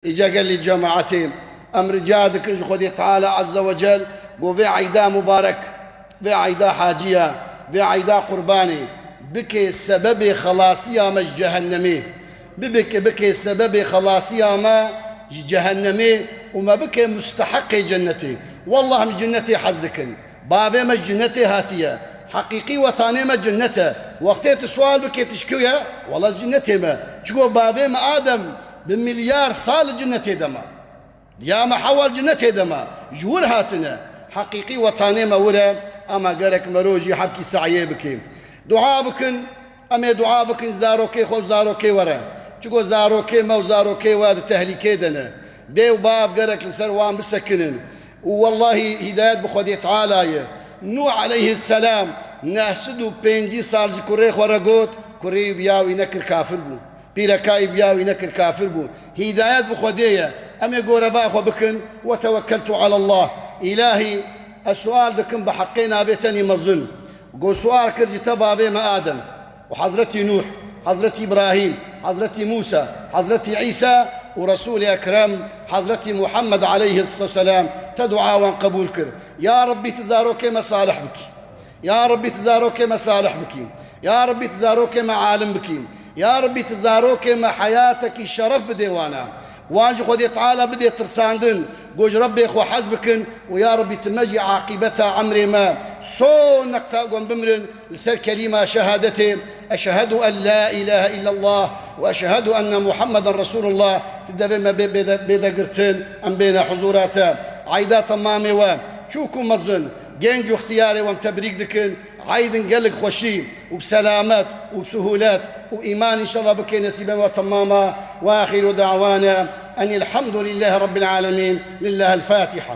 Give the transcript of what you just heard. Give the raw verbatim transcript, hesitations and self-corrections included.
Îca gelî cemaetê, em rica dikin ji Xwedê Teala Azze ve Cel, ku vê eyda mubarek, vê eyda haciya, vê eyda qurbanê bike sebebê xelasiya me ji cehennemê. Bibike, bike sebebê xelasiya me ji cehennemê û me bike musteheqê cennetê. Wallah, em ji cennetê hez dikin. Bavê me ji cinnetê hatiye. Heqîqî wetanê me cinnet e. Wextê tu sual bikê, tu ji ku ye? Wela ji cinnetê me. Çiko bavê me Adem bi milyar sal cinnetê de ma. Ya me Hewa cinnetê de ma. Ji wir hatine. Heqîqî wetanê me wir e. Ama gerek mero jî hebkî seyê bikê. Dua bikin. Em ê dua bikin zarokê xwe û zarokê we re. Çiko zarokê me û zarokê we di tehlîkê de ne. Dê û bav gerek li ser wan bisekinin. Û wellahî hîdayet bi Xwedê Teala ye. Nûh aleyhisselam neh sed û pêncî sal ji kurê xwe re got, kurê wî biya wî nekir kafir bû. Pîreka wî biya wî nekir kafir bû. Hîdayet bi Xwedê ye. Em ê goreva xwe bikin. Ve tewekkeltu alallah. Îlahî, ez sual dikim bi heqê navê tenî mezin. Go sual kir ji te bavê me Adem. û Hezretî Nûh, Hezretî Îbrahîm, Hezretî Mûsa, Hezretî Îsa û Resûlê Ekrem, Hezretî Muhammed aleyhisselam te dua wan qebûl kir. Ya Rebbî, tu zarokê me salih bikî. Ya Rebbî, tu zarokê me salih bikî. Ya Rebbî, tu zarokê me alim bikî. Ya Rebbî, tu zarokê me heyatekî şeref bidê wana. Wan ji Xwedê Teala bidê tirsandin, ku ji Rebbê xwe hez bikin û ya Rebbî tu me jî aqîbeta emrê me sonek ta ku em bimrin li ser kelîma şehadetê, eşhedû en la îlahe îllallah û eşhedû enne Muhammeden Resûlullah, tu devê me bê, bê de, bê de girtin, em bêne huzûra te. Eyda temamê we, çûk û mezin, genc û ixtiyarê we em tebrîk dikin. Eydin gelek xweşî û bi selamet û bi suhulet û îman înşallah bike nesîbê me temama. Ve axiru da'wana enil hamdulillahî rabbil alemîn. Lillahil Fatiha.